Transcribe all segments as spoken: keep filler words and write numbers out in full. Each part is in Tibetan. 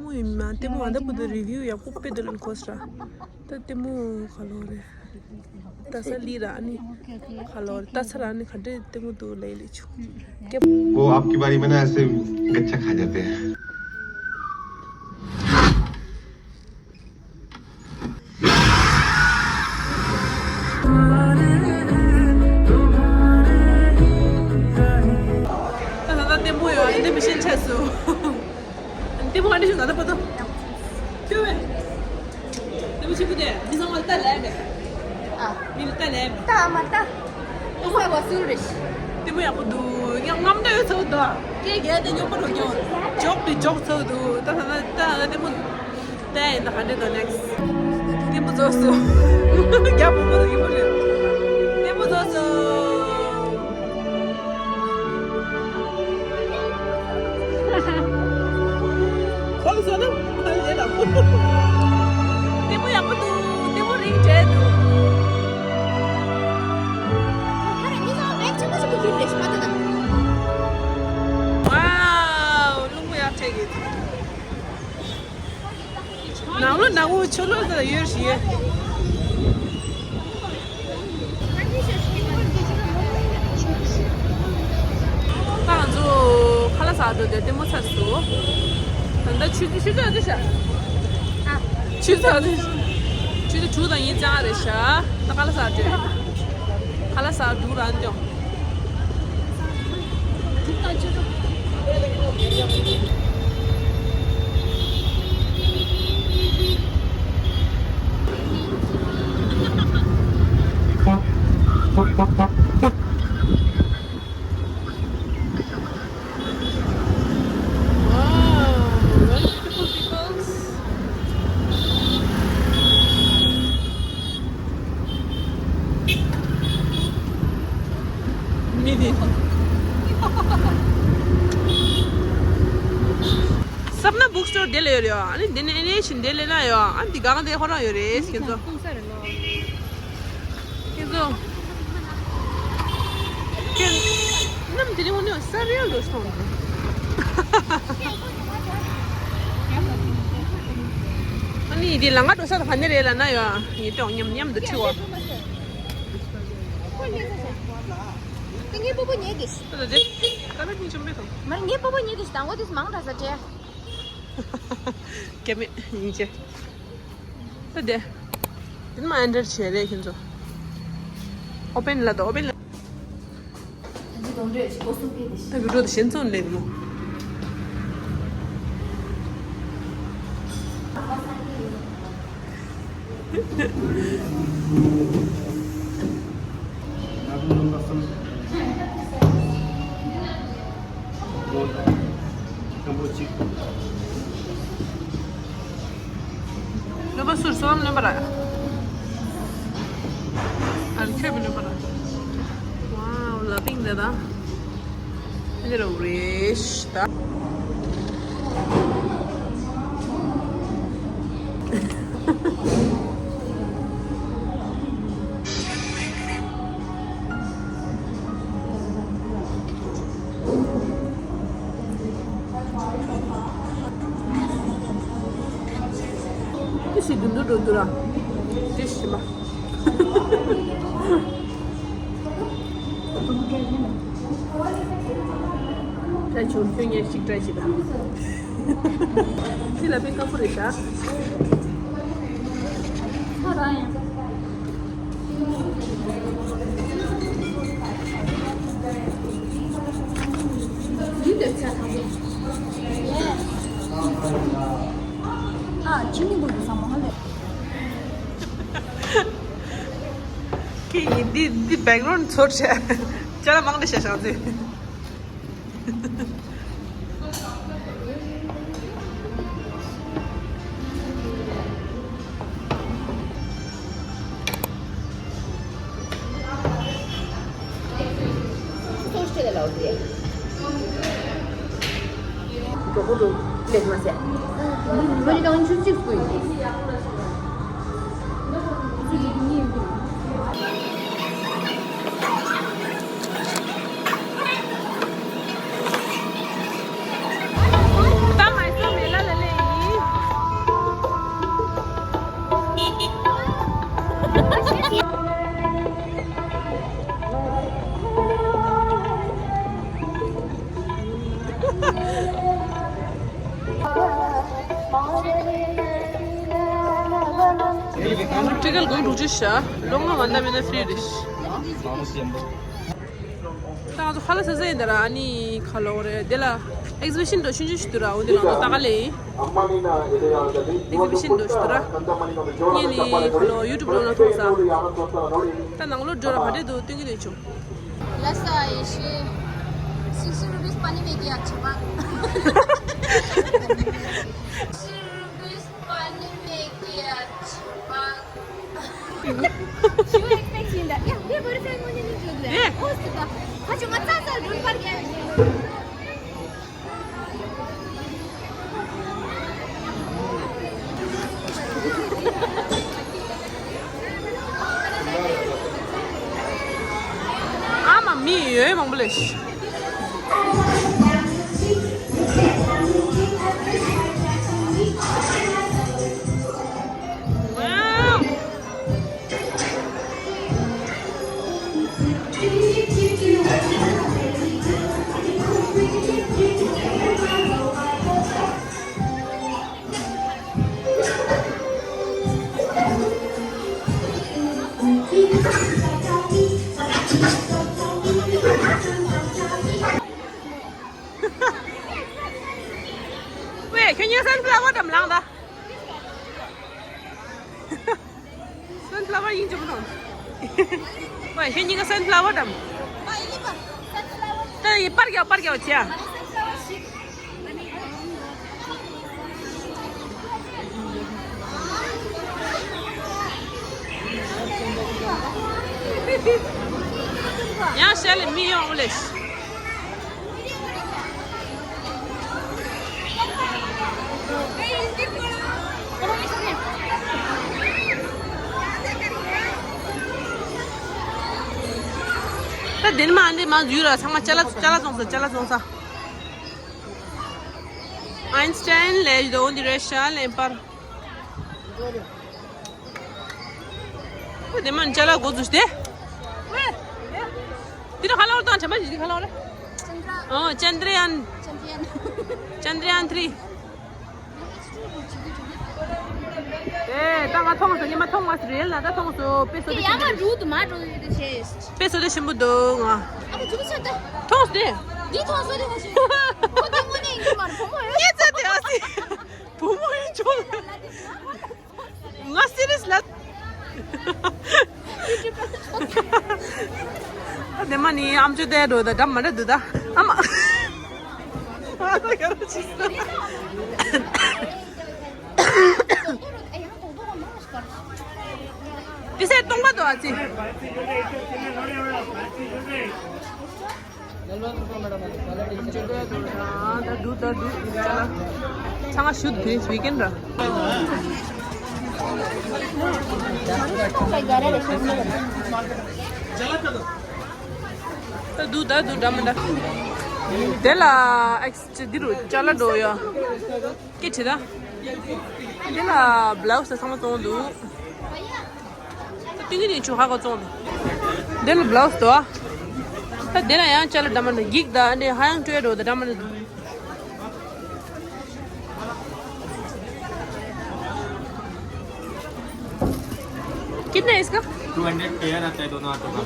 མོ་ཡིན་མ། ལྟད་མོ་ང་ད་བར་དུ་རི་བིའུ་ཡག་པོ་དཔེ་འདུག་ལ་མཁོ་ས་ར། ད་ལྟད་མོ་ག་ལོ་རེད། ལྟ་ས་ལི་ར་ནི། ག་ལོ་རེད། ལྟ་ས་ར་ནི་ག་འདྲས་ལྟད་མོ་འདུག་ལ་ལི་ཆུ། वो आपकी बारी में ना ऐसे गच्चा खा जाते हैं। ད་ད་ལྟ་ལྟད་མོ་ཡོད། འདི་མི་ཤེས་ཆགས་སོང་། ལྟད་མོ་ཨ་འདྲ་ཞིག་ང་ད་པ་ཏོ། ཁྱོད་བས། ལྟད་མོ་ཆེན་པོ་དེ་མི་ཚང་མ་ལ་ལྟ་ལས་མེད། ཨ། མི་ལ་ལྟ་ལས་མེད། ལྟ་མ་ལྟ། ཨོ་ཧ་བ་སུ་རེ་ཤི། ལྟད་མོ་ཡག་པོ་འདུག་ཡང་རྔམ་འདོད་ཚོ་འདུག་སྐད་རྒྱག་དེ་སྙོམས་པོ་འགྲོ་རྒྱུ། འཇོག་པའི་འཇོག་ཚོ་འདུག་ད་ད་ད་ད་ལྟད་མོ། ལྟ་ཡིན་ད་ག་འདྲ་འདུག next། ལྟད་མོ་རྫོགས་སོང་། རྒྱ་བོ་མོ་དང་ཡིན་པ་རེད། ལྟད་མོ་རྫོགས་སོང་། ཁོང་བཟོ་ན་མ་ལས་ལ། ལྟད་མོ་ཡག་པོ་འདུག་ལྟད་མོ་རིང་བྲལ་འདུག་ཁ་ར་མི་ཚང་མེད་ཆེན་པོ་ཞིག་ཏུ་གྱུར་རེ་ཞིག་མ་ལྟ་ན། ཝའོ། རླུང་བུ་ཡག་ཐེག་གི། ནང་ལོ་ནག་པོ་ཆུ་ལོག་ཚ་ཡོད་ཞིག་ཡོད། ད་ང་ཚོ་ཁ་ལག་ཟ་འགྲོ་དེ་ལྟད་མོ་ཚར་སོང་། ད་ལྟ་ཆུ་ཚོད་ཆུ་ཚོད་འདི་ཤ། ཆུ་ཚོད་འདི། ཆུ་ཚོད་དྲུག་དང་ཉིན་གཅིག་རེད་ཤག་ད་ཁ་ལག་ཟ་འགྲོ། ཁ་ལག་ཟ་འགྲོ་རང་ཅོ། Wow, very beautiful ལབ་ན་book store དེ་ལ་ཡོད་རེད། ཨ་ནི་དེ་ནས་ཨེ་ནས་ཕྱིན་དེ་ལས་ན་ཡོད། ཨ་འདི་གང་དེ་ཁོ་རང་ཡོད་རེད། ཁྱེད་ཚོ། ཁྱེད་ཚོ། ཁྱེད། ནམ་དེ་རིང་འོ་ནི་ས་རེད་འགྲོ་སོང་། ཨ་ནི་དེ་ལ་ང་འགྲོ་ས་དང་ག་ནས་རེད་ལབ་ན་ཡོད། ངས་ཏོག་མཉམ་མཉམ་དུ་ཁྲིད་བ། ངའི་སྤོ་བོ་ཉལ་གི། ད་ལྟ་དེ་ཀ་ལ་གཉིས་ཆོམ་པས་དང་། མ་རེད། ངའི་སྤོ་བོ་ཉལ་གི་ཞིག་དང་པོ་དེ་མང་དྲགས་ས་དྲན། སྐྱེ་མེད་ཡིན་ཅེ། ད་དེ། དེ་མ་ཨེན་ཊར་བྱས་རེད་ཁྱེད་ཚོ། ཨོ་པེན་ལ་དང་ཨོ་པེན་ལ། ད་བི་ཌིའོ་དེ་ཞན་ཙོན་ལེན་མོ། ལོ་པ་སུར་སོང་ལོན་པ་ར། ཨར་ཁྱོད་མི་ལོན་པ་ར། ཝའོ་ལ་པིང་དེ་ད། འདི་རུ་རེད་ད། ཏི་ཤི་དུ་འདུ་འགྲོ་འདུ་ར། ཏི་ཤི་མ། ད་ཆུང་ཁྱོད་ཉལ་ཞིག་བཀྲ་ཤིས་དང་། ཅི་ལ་པའི་ཀ་པོ་རེད་ཤག་ཁོ་རང་ཡང་། ཨ་ཅི་མི་འདུག་བསམ་མ་ལེ། ཁྱེད་ཀྱིས་འདི་འདི་བེག་རོན་ཚོར་བྱས། ཅ་ལག་མང་དུ་བྱས་བཞག་ཚེ། གྲོགས་པོ་དུ་ལེགས་མ་ཟད། མ་ནི་གང་ཆུ་གཅིག་སྐུ་ཡིན། ད་མ་སོ་མེ་ལ་ལ་ལེ་ཡིན། ཊི་ཀེ་ཊི་དགོས་འགྲོ་ཅི་ཤ། ལོ་ངོ་ང་འདྲ་མིན་ན་ཧྥི་རི་རེད། ད་ང་ཚོ་ཧ་ལ་ས་ས་ཡིན་ད་ར། ཨ་ནི་ཁ་ལོ་རེད་དེ་ལ་ཨེག་ཟི་བི་ཤན་འགྲོ་ཆུང་ཆུང་ཞིག་འདུག་ར། འོ་དེ་ལ་ང་ཚོ་ད་ག་ལེ་ཡིན། ཨེག་ཟི་བི་ཤན་འགྲོ་ཞིག་འདུག་ར། ངས་ནི་ཁ་ལོ་ཡུ་ཊུབ་འགྲོ་ལ་མཐོང་ས། ད་ནང་ལོ་འགྲོ་ར་མ་འདྲེ་འདུག་སྟོན་གི་འདུག་བྱུང་། ལ་ས་ཡེ་ཤེ། Sixty rupees pani mein kya chapa? Sixty rupees pani mein kya chapa? You expect in that? Yeah, we verify money ni jodle. Yeah. Oh, sita. Hachu matsa sa dun par gaya. ཨ་མ་མི་ཡོད་མང་པོ་ལས། ཝེ་ཁྱོད་ཉལ་སན་ཕ་ལ་ཝར་དམ་ལངས་ད། སན་ཕ་ལ་ཝར་ཡིན་གྱི་མི་དང་། ཝེ་ཁྱོད་གཉིས་ཀ་སན་ཕ་ལ་ཝར་དམ། ད་ཡི་པར་རྒྱག་པར་རྒྱག་བྱས། ཡང་ཞལ་ལས་མི་ཡོང་ལས། དེ་ནི་མ་འདི་མ་འཛུལ་ར་ཚང་མ་ཅ་ལག་ཅ་ལག་བཙོང་ས་ཅ་ལག་བཙོང་ས། Einstein ལས་ཞིག་འོ་འདི་རེད་ཤག་ལེན་པར། ཨོ་དེ་མ་ཅ་ལག་འགོ་འཛུགས་ཏེ། ཝེ། འདི་ཁ་ལོར་དང་བྱེ་མ་ཞིག་འདི་ཁ་ལོར་རེད། ཨོ་ཅན་དྲ་ཡན། ཅན་དྲ་ཡན་ཐི་རི། ཨེ་ད་ང་མཐོང་སོང་། ཉི་མ་མཐོང་བ་རེད་ལ། ད་མཐོང་སོང་། དཔེ་བཟོ་དེ་ཡ་མ་འགྲོ་དུ་མ་འགྲོ་ཡོད་དེ་ཆེ། དཔེ་བཟོ་དེ་ཞིམ་པོ་འདུག་ང་། ཨ་ཁུ་ཚུགས་ས་ད། མཐོང་སྟེ། འདི་མཐོང་སོང་དེ་ང་ཞིག་ཁོ་དེ་དངོས་གནས་ཡིན་གྱི་མ་རེད། བུ་མོ་ཡོད། ངས་ཚ་དེ་ཨ་སི། བུ་མོ་ཡིན་ཆོག་ང་སི་རི་ཡས་ལ། ཨ་དེ་མ་ནི་ཨམ་ཅོག་དེ་འགྲོ་ད་འདྲ་མ་འདྲ་འདུག་ད། ཨ་མ། ཨ་ད་ག་རེ་བྱེད་ས། དེ་སེ་སྟོང་པ་འདུག་ཨ་ཙི། ད་འདུག་ད་འདུག་ཚང་མ་ཞུ་དུས་ཝི་ཀེན་ར། ད་འདུག་ད་འདུག་འདྲ་མི་འདྲ། དེ་ལ་ཨེག་སི་འདི་རུ་ཅ་ལག་འགྲོ་ཡ། སྐད་ཆེ་ད། འདི་ལ་བླའུ་སི་ཚང་མ་བཙོང་འདུག་ཏིང་ངེ་འདི་ཆུ་ཧ་གོ་བཙོང་འདུག་འདི་ལ་བླའུ་སི་དོ། ད་འདི་ལ་ཡང་ཅ་ལག་འདྲ་མི་འདྲ་འགྱིག་ད་འདི་ཧ་ཡང་སྤྲོད་འགྲོ་ད་འདྲ་མི་འདྲ། कितना है इसका? Two hundred pair आता है दोनों हाथों का।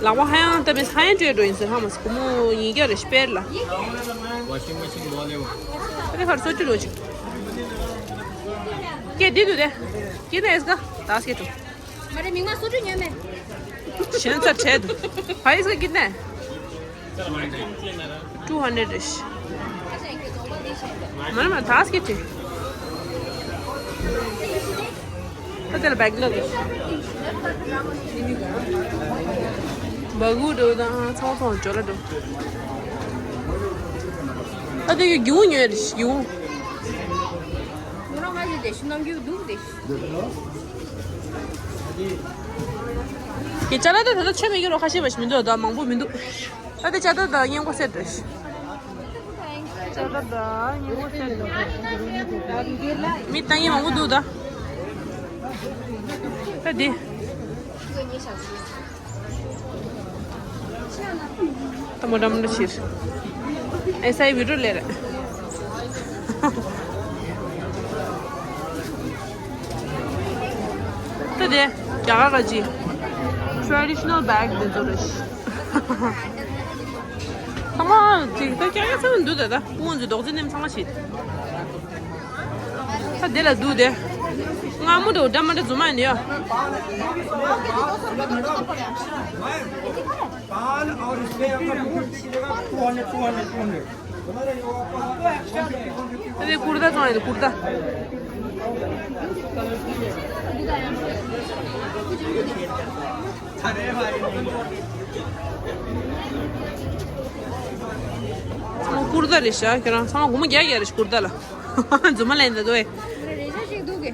ལག་པ་ཧ་ཡང་ད་མེད་ཧ་ཡང་སྤྲོད་འགྲོ་ཡིན་ཟེར་ཧ་མ་སི་ཁོ་མོ་ཡིན་རྒྱ་རེ་སྤེར་ལ། washing machine बहुत है वो। अरे खर्च सोच लो जी। के दे दो दे। कितना है इसका? दस के तो। मारे मिंगमा सोच न्या में। ཞེན་ཚ་ཁྲེད། भाई इसका कितना है? टू हंड्रेड इश। मारे मारे दस के थे। ད་དེ་ལ་བེག་ལ་དེ། བ་གུ་འགྲོ་དང་ཚོང་ཚོང་འཇོ་ལ་འགྲོ། ད་དེ་གི་རྒྱུ་ཉོས་རེད་རྒྱུ། ང་རང་ང་ཞིག་དེ་ཤུ་ནམ་རྒྱུ་འདུག་དེ། དེ་ཅ་ལག་དེ་ད་ལྟ་ཆོད་མེད་ཀྱི་རོ་ཁ་ཤས་པ་ཞིག་མི་འདུག་ད་མང་པོ་མི་འདུག་ད་དེ་ཅ་ལག་དང་སྔས་མགོ་སེ་འདྲ་ཞིག་ཅ་ལག་དང་སྔས་མགོ་སེ་འདྲ། མི་ལྟ་མཁན་མང་པོ་འདུག་ད། ད་དེ། ད་མོ་འདྲ་མོ་འདྲ་ཕྱིར། ཨེ་སའི་བི་ཌིའོ་ལས་རེད། ད་དེ་རྒྱ་གར་ག་ཅི། ཊེ་རེ་ཌི་ཤ་ནལ་བེག་དེ་ཚོ་རེད། ཚང་མ་ཅིག་ད་རྒྱ་གར་ཚང་མ་འདུག་ད་ད་སྤུ་གུ་ཚོའི་རྡོག་རྫི་ནེམ་ཚང་མ་ཕྱིར། ད་དེ་ལ་འདུག་དེ། མངར་མོ་འདྲ་འདྲ་མ་འདྲ་རྫུན་མ་ཡིན་ཡ། दाल और इसमें आपका टू फिफ्टी की जगह two hundred, two hundred, two hundred. ད་དེ་ཀུར་ཏ་བཙོང་ཡ་དེ་ཀུར་ཏ། ཚང་མ་ཀུར་ཏ་རེད་ཤག་ཁྱེད་རང་ཚང་མ་སྒོར་མོ་བརྒྱ་བརྒྱ་རེད་ཤག་ཀུར་ཏ་ལ། རྫུན་མ་ལེན་ད་དོ་ཨེ། རེ་ཞིག་འདུག་གི།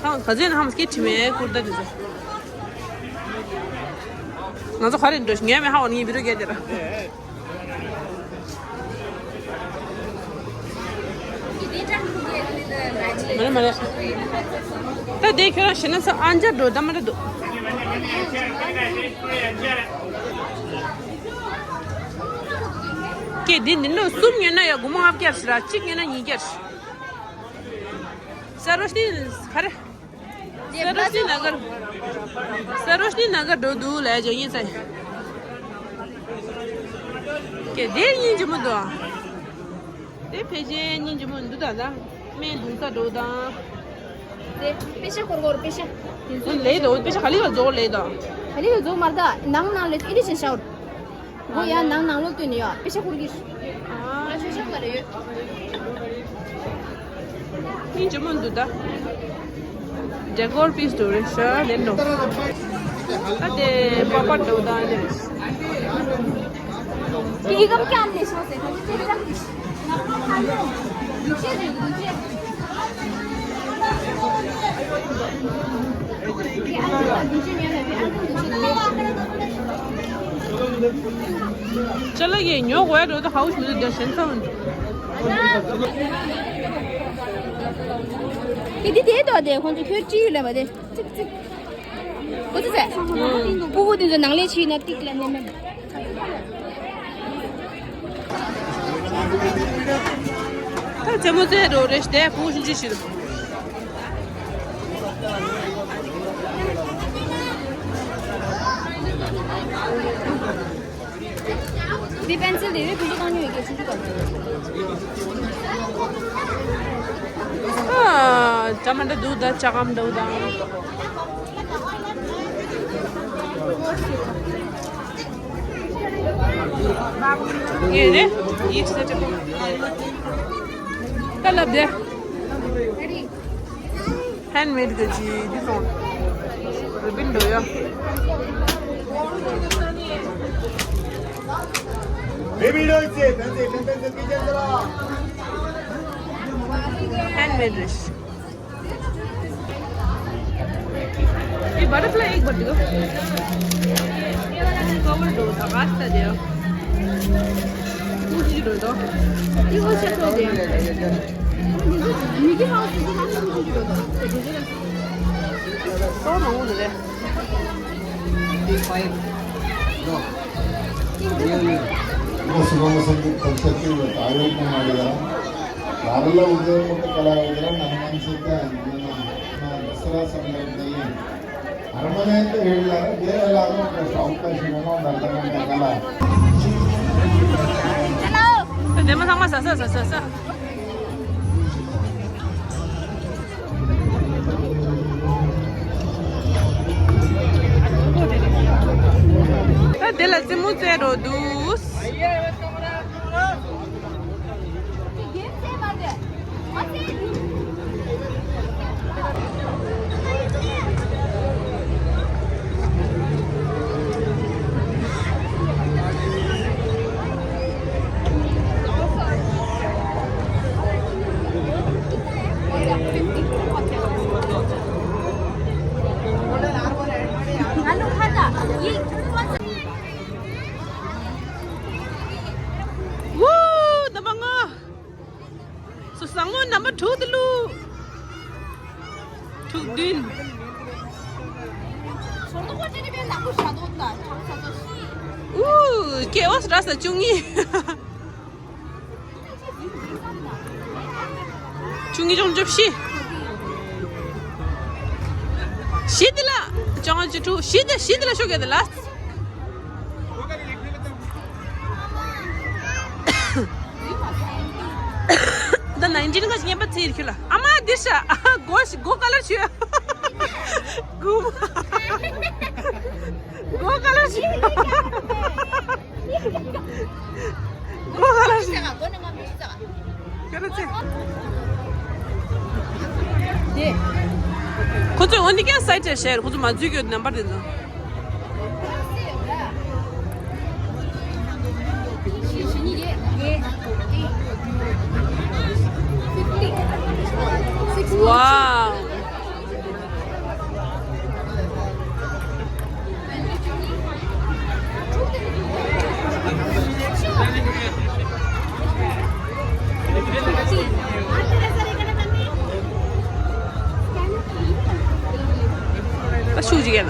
ཁང་ག་ཚོད་ནང་སྐད་དྲི་མེད་ཀུར་ཏ་དེ་ཚོ། ང་ཚོ་ག་རེ་འགྲོ་ཞིག་ངས་མེད་ཧ་བ་ངའི་བི་རོ་རྒྱག་དེ་ར། མ་རེད་མ་རེད། ད་དེ་ཁྱོད་རང་ཞེ་ན་ཚ་ཨ་འཇར་འགྲོ་ད་མ་རེད་འདུག་ཀྱེ་འདི་འདི་འདྲ་གསུམ་ཉོས་ན་ཡ་སྒོར་མོ་ལྔ་བརྒྱ་ཞིག་ར་གཅིག་ཉོས་ན་ཉིས་བརྒྱ་ཞིག་ས་རོ་ཤི་ནི་ག་རེ། ས་རོ་ཤི་ནི་ན་གར། ས་རོ་ཤི་ནི་ན་གར་འགྲོ་འདུག་ལས་ཇོ་ཡིན་ཚེ། ཀྱེ་དེ་ཡིན་གྱི་མི་འདུག་ཨ། དེ་ཕལ་ཆེར་སྙིང་རྗེ་མོ་འདུག་ད་ད། སྨན་འདུག་ས་འགྲོ་དང་། དེ་པེ་ཤ་འཁོར་འཁོར་པེ་ཤ། དེ་ཚོ་ལས་དོ་པེ་ཤ་ག་ལི་བ་རྫོགས་ལས་དང་། ག་ལི་བ་རྫོགས་མར་ད་ནང་ནང་ལས་ཨི་རི་ཤན་ཤའོ། འོ་ཡ་ནང་ནང་ལོག་སྟོན་ནས་ཡོད་པེ་ཤ་འཁོར་གི། ཨ་ཤ་ཤ་ག་ལ་ཡོད། སྙིང་རྗེ་མོ་འདུག་ད། ཌེ་ཀོར་པིས་དུ་རེད་ཤག་ལེན་འགྲོ། ཨ་དེ་པ་པ་འགྲོ་ད་ཨ་དེ་རེད། ཅ་ལག་གི་ཉོ་དགོས་འགྲོ་དུ་ཧའུ་ཞུ་དུ་རྒྱ་ཞན་ཚ་འདུག་དེ་དེ་དེ་དོ་དེ་ཁོང་ཚོ་ཁྱོད་ཅི་ཡོད་ལབ་པ་དེ། གཙིག་གཙིག་གོ་ཚོད་ཚད། སྤུ་གུ་དེ་ཚོ་ནང་ལས་ཕྱིན་ན་ཏིག་ལ་ནས་མེད། ད་རྩེད་མོ་རྩེ་འགྲོ་རེ་ཞིག་དེ་ཕུ་ཤིན་ཅི་ཞིག་འདི་པན་སིལ་དེ་བས་ཕུ་ཤི་གང་ཉོ་ཡི་གེ་ཆུང་ཆུང་ག་ཨ། ཅ་མ་འདྲ་འདུག་ད་ཅ་གམ་འདྲ་འདུག་ད། ཡེ་རེ། ཡིག་ཟེར་ཏེ། ད་ལབ་དེ། ཧན་མེད་གི་ཅི་འདི་སོང་། རི་བིན་འགྲོ་ཡ། རི་བིན་འགྲོ་ཅེ་ད་ཅེ་ད་ཅེ་ད་ཅེ་ད་ཅེ། ཧན་མེད་རེད། ये बटरफ्लाई एक बार दिखाओ। ये वाला कवर दो, आवाज सा दे। पूछ ही दो तो। ये वो चेक हो गया। मिकी माउस की दुकान से पूछ ही दो तो। तो मांगो दे। ये फाइव। नो। ये नहीं। वो सुबह में सब कुछ कर सकते हो, आयोग को मारेगा। ದಾರೆಲ್ಲ ಉದಯ ಕೊಟ್ಟು ಕಲಾವಿದರ ನಮ್ಮ ಅನ್ಸುತ್ತೆ. ನಮ್ಮ ದಸರಾ ಸಂದರ್ಭದಲ್ಲಿ ಅರಮನೆ ಅಂತ ಹೇಳಿಲ್ಲ, ಬೇರೆ ಎಲ್ಲಾದ್ರೂ ಒಂದಷ್ಟು ಅವಕಾಶಗಳನ್ನ ಒಂದು ಅರ್ಧ ಗಂಟೆ ಕಾಲ. Hello. 내 영상 봤어, 봤어, 봤어, 봤어. ད་དེ་ལ་རྩེད་མོ་རྩེ་འགྲོ་འདུག་ཝུའུ། ད་མ་ང་། སོ་བཟང་མོ་ནམ་བར་དྲུག་ཏུ་བླུགས། དྲུག་བདུན། ཨུ། སྐྱེ་བ་སྲ་ས་བཅུ་གཉིས། བཅུ་གཉིས་བཅོ་བཞི། བཞི་འདི་ལ། བཅོ་ལྔ་བཅུ་དྲུག་བཞི་འདི་བཞི་འདི་ལ་ཤོག་གི་འདི་ལ། ད་ནའིན་ཊིན་ག་ཞིག་ཉན་པ་ཚེ་ཡིར་ཁྱོད་ལ། ཨ་མ་འདི་ཤ། སྒོ་ཤ་སྒོ་ཀ་ལར་ཆུ། སྒོ་མ། སྒོ་ཀ་ལར་ཆུ། སྒོ་ཀ་ལར་ཆུ། ཁྱོད་ལ་ཚེ། ཁོ་ཚོས་འོན་ཏེ་ཀྱང་སའི་ཊི་ཞེར་ཁོ་ཚོ་མ་འཛུལ་གྱི་ནམ་བར་དེ་ཚོ། Wow. ད་ཤུགས་ཅིག་ཡ་ན།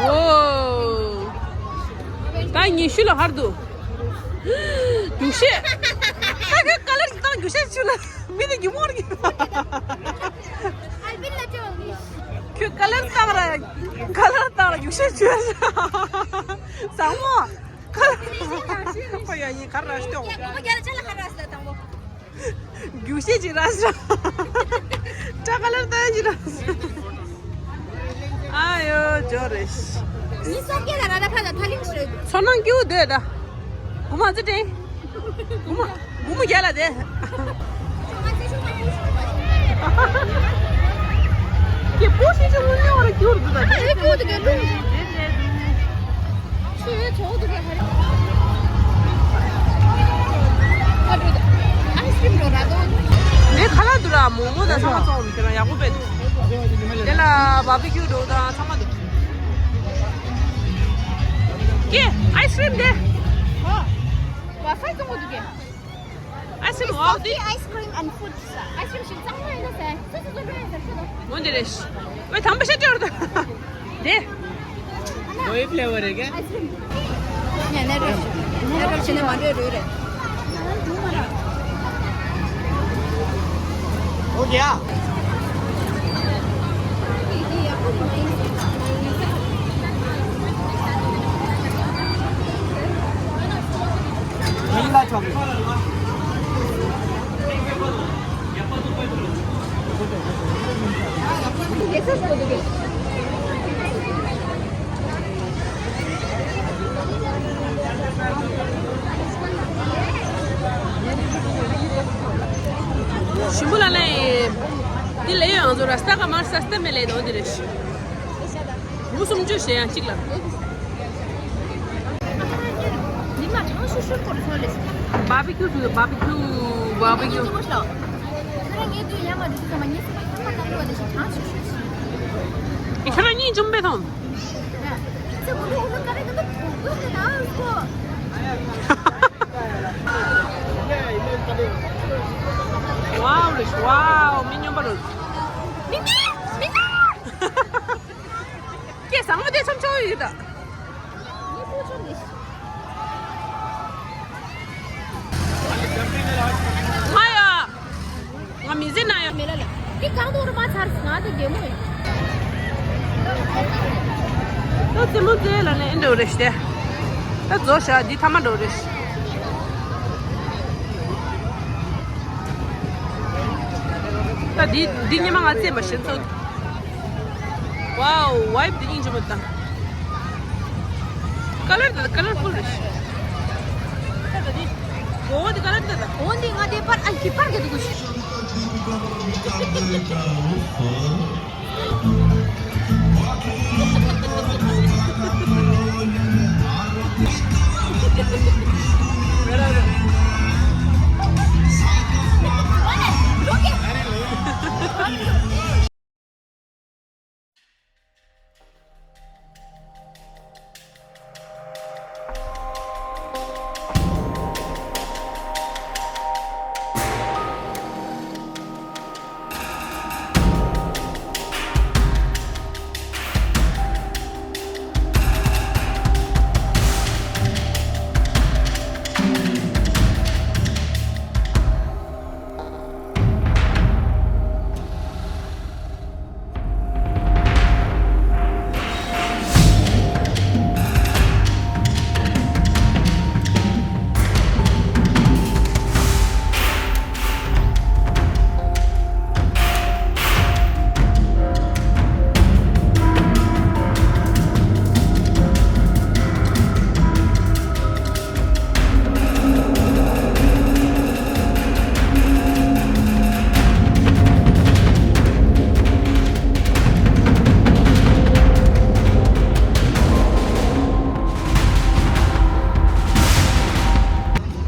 ཨོ། ད་ཉི་ཤུ་ལ་ཧར་འདུག་རྒྱུག་ཤེས། ད་ཁྱོད་ཀ་ལར་གྱི་སྟངས་རྒྱུག་ཤེས་ཆུ་ལ་མི་དེ་རྒྱུ་མོར་གྱི། ཁྱོད་ཀ་ལར་སྟངས་ར། ཀ་ལར་སྟངས་ར་རྒྱུག་ཤེས་ཆུ་ལ། བཟང་མོ། ཀ་ལར། ཁོ་ཡ་ཡིན་ག་ར་སྟོང་། རྒྱུག་ཤེས་ཀྱི་ར་ས། སྐྲ་ཀ་ལར་ལྟ་ཡ་ཅི་ར་ས། ཨ་ཡོ་ཇོ་རེ་ཤི། མི་སོགས་སྐད་ལ་ར་ད་ཕ་ད་ཐ་ལིང་ཤོད། ཚོར་སྣང་སྐྱིད་པོ་འདོད་ད། གུ་མ་ཙི་ཏྲེ། གུ་མ། གུ་མ་རྒྱ་ལ་དེ། ཀྱེ་པོ་ཤི་ཅི་མུ་ཉོ་ར་ཀྱུར་དུ་ད། ཨ་ཡེ་ཀྱུར་དུ་ག་ལུ། ཁྱོད་ཚོགས་འདུ་ག་ཧ་རི། ཨ་འགྲོ་ད། ཨའི་སི་ཀྲིམ་འགྲོ་ར་དོ། ནས་ མོག་མོག་དང་ཚང་མ་བཙོང་རུ་ཁྱེད་རང་ཡག་པོ་དཔེ་འདུག་དེ་ལ་བ་བི་ཁྱུ་འགྲོ་དང་ཚང་མ་འདུག་ཀྱེ་ཨའི་སི་ཀྲིམ་དེ། ཨོ། ཝའི་ཕའི་བཙོང་གི་འདུག་ཀྱེ། ཨའི་སི་ཀྲིམ་ཨོ་དེ། Ice cream and food. Ice cream ཞིག་གཙང་མ་ཡིན་ན་ཟེར། སོ་སོ་སོ་སོ་ཡིན་ཟེར་ཤོད་དང་། འོ་འདི་རེད། ཝེ་དམ་པ་ཤ་སྐྱོར་དང་། དེ། ཨ་ན། ཝེ་ཕི་ལེ་ཝར་རེད་ཀྱེ། ཨའི་སི་ཀྲིམ། ཉན་ནས་རེད། ཉན་རེད་བྱས་ནས་མ་འདྲེས་རོལ་རེད། ཨོ་ཡ། ཉིན་ལ་ཆོག་གི། ཞིམ་པོ་ལ་ལས། འདི་ལས་ཡོད་ང་ཚོ་ར་སྟ་ག་མར་ས་སྟ་མེ་ལས་དང་འདི་རེད། མུ་སུམ་ཅུ་ཞེ་ཡང་གཅིག་ལ། འདི་མ་གྲང་ཤུར་ཤུར་སྐོར་ཚོ་ལས། བ་བི་ཁྱུ་ཟེར་བ་བི་ཁྱུ་བ་བི་ཁྱུ། ཁྱོད་རང་ངའི་དུས་ཡར་མ་འགྲོ་དུས་ཙམ་པ་ངའི་སེམས་པ་ཡར་མ་བཏང་དགོས་པ་དེ་བཞིན་གྲང་ཤུར་ཤུར་ཞིག་ཁྱོད་རང་གཉིས་འཇོམས་པའི་ཐོང་། ཡ། ཁྱེད་ཚོ་གུ་ལུ་ཨུ་ལུ་ཀ་རེ་ཀ་ཏོ་ཐོང་ཐོང་ནས་ན་ཨུ་སྐོ། ཝའོ་རེ་ཝའོ་མི་སྨྱོན་པ་རེད། མི་མི་མི་ན། ཀྱེ་ཟང་མོ་དེ་ཆོམ་ཆོམ་ཡོད་ད། ང་ཡ། ང་མི་ཟིན་ན་ཡ། མེ་ལ་ལ། འདི་གང་དུ་རུ་མ་ཚར་ང་དེ་བདེ་མོ་ཡིན། ད་རྩེད་མོ་རྩེ་ལ་ནས་ཨེ་འགྲོ་རེ་ཤི་དེ། ད་རྫོགས་ཤག་འདི་ཐ་མ་འགྲོ་རེ་ཤི། ད་འདི་འདི་ཉི་མ་ང་རྩེད་མ་ཤེས་ཚོ། ཝའོ་ཝའིབ་འདི་སྙིང་རྗེ་མོ་དང་། ཀ་ལར་དང་ཀ་ལར་ཕུལ་རེད། ད་ད་འདི། འོ་འདི་ཀ་ལར་དང་། འོ་འདི་ང་དེ་པར་ཨ་ཁྱི་པར་ག་དུ་གུ་ཤི།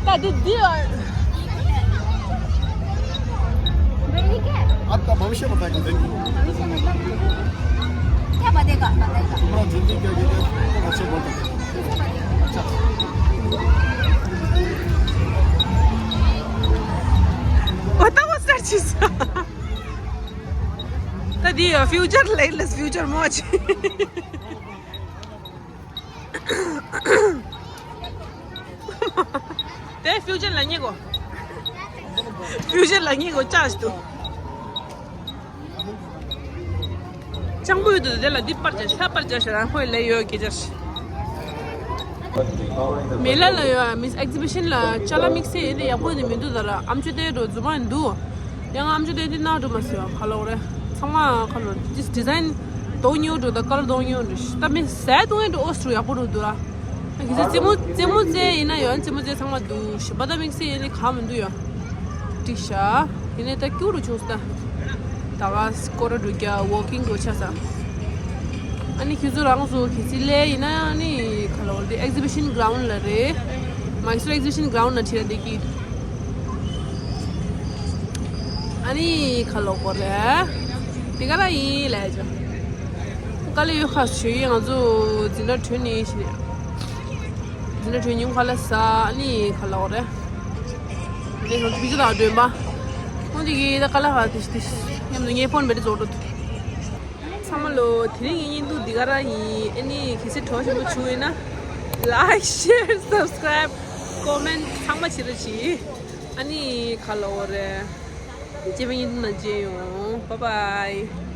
ད་འདི་འདི། आपका भविष्य बताएगा, देखो। भविष्य मतलब? क्या बनेगा, बताएगा। तुम्हारा जिंदगी क्या, ये क्या, तुम अच्छा बोल सकते हो। कैसे बनेगा? अच्छा। बताओ सर जी। ད་འདི་ཕིའུ་ཅར་ལ་ལས་ཕིའུ་ཅར་མོ་ཆེ། དེ་ཕིའུ་ཅར་ལ་ཉེ་གོ། ཕིའུ་ཅར་ལ་ཉེ་གོ་ཅག་ཞིག་ཏུ། ཅང་པོ་ཡོད་དུ་དེ་ལ་འདི་པར་བྱ་ཤ་པར་བྱ་ཤ་རང་ཁོའི་ལས་ཡོད་ཀྱི་ཅག་ཤ། མེ་ལ་ལ་ཡོད་མིས་ཨེག་ཛི་བི་ཤན་ལ་ཅ་ལ་དམིགས་བསལ་ཡིན་ཏེ་ཡག་པོ་ནི་མི་འདུག་ད་ར་ཨམ་ཅོ་དེ་འགྲོ་རྫུན་མ་འདུག་ཡང་ཨམ་ཅོག་དེ་འདི་ནང་འགྲོ་མ་ཟེར་བ་ཁ་ལོག་རེད། ཚང་མ་ཁ་ལོག་ཌིས་ཌི་ཛའིན་དོ་ཉོ་འགྲོ་ད་ཀ་ལར་དོ་ཉོ་འགྲོ་ཤི་ད་མི་ཟས་དོ་ཉོ་འགྲོ་ཨོ་སི་ཡག་པོ་རུ་འདུག་ར། ཁྱེད་ཚོ་རྩེད་མོ་རྩེད་མོ་རྩེ་ཡིན་ན་ཡོད་རྩེད་མོ་རྩེ་ཚང་མ་འདུག་ཤི་པ་ད་དམིགས་བསལ་ཡིན་ནི་གང་མི་འདུག་ཡ། འགྲིག་ཤག་ཡིན་ནི་ད་སྐྱུ་རུ་བྱུང་སོང་ད། ད་ག་སྐོར་ར་འགྲོ་རྒྱ་ཝོག་ཀིང་འགྲོ་ཆ་ས། ཨ་ནི་ཁྱེད་ཚོ་རང་ཚོ་གལ་སྲིད་སླེབས་ཡིན་ན་ཨ་ནི་ག་ལ་འོ་དེ་ཨེག་ཛི་བི་ཤན་གྷ་རའུན་ཌ་ལ་རེད། མའི་སུར་ཨེག་ཛི་བི་ཤན་གྷ་རའུན་ཌ་ལ་ཁྲིད་ཡ་འདི་གི། ཨ་ ཨ་ནི་ཁ་ལོ་གོ་རེད། དེ་ག་ར་ཡིན་ལས་ཅོ། དཀའ་ལས་ཡོད་ཁ་ཞུ་ཡིན། ང་ཚོ་འཛིན་གྲྭ་གྲོལ་ནས་ཤི་ནས། འཛིན་གྲྭ་གྲོལ་ཉིན་ཁ་ལ་ཟ། ཨ་ནི་ཁ་ལོ་གོ་རེད། ཨ་ནི་ང་ཚོ་བི་ཇི་དང་འགྲོན་པ། ཁོང་དེ་གི་ད་དཀའ་ལས་ཁ་དེ་དེ་མཉམ་དུ་ངའི་ཕོན་བེ་རི་རྫོགས་འགྲོ་ཐུབ། ཚང་མ་ལོ་དེ་རིང་གི་བརྙན་ཐུང་འདི་ག་ར་ཡིན། ཨ་ནི་གལ་སྲིད་གྲོགས་ཞིག་པོ་བྱུང་ཡོད་ན། Like, share, subscribe, comment ཚང་མ་བྱེད་རོགས་གྱིས། ཨ་ནི་ཁ་ལོ་རེད། རྗེས་མའི་བརྙན་ཐུང་ནང་མཇལ་ཡོང་། Bye bye.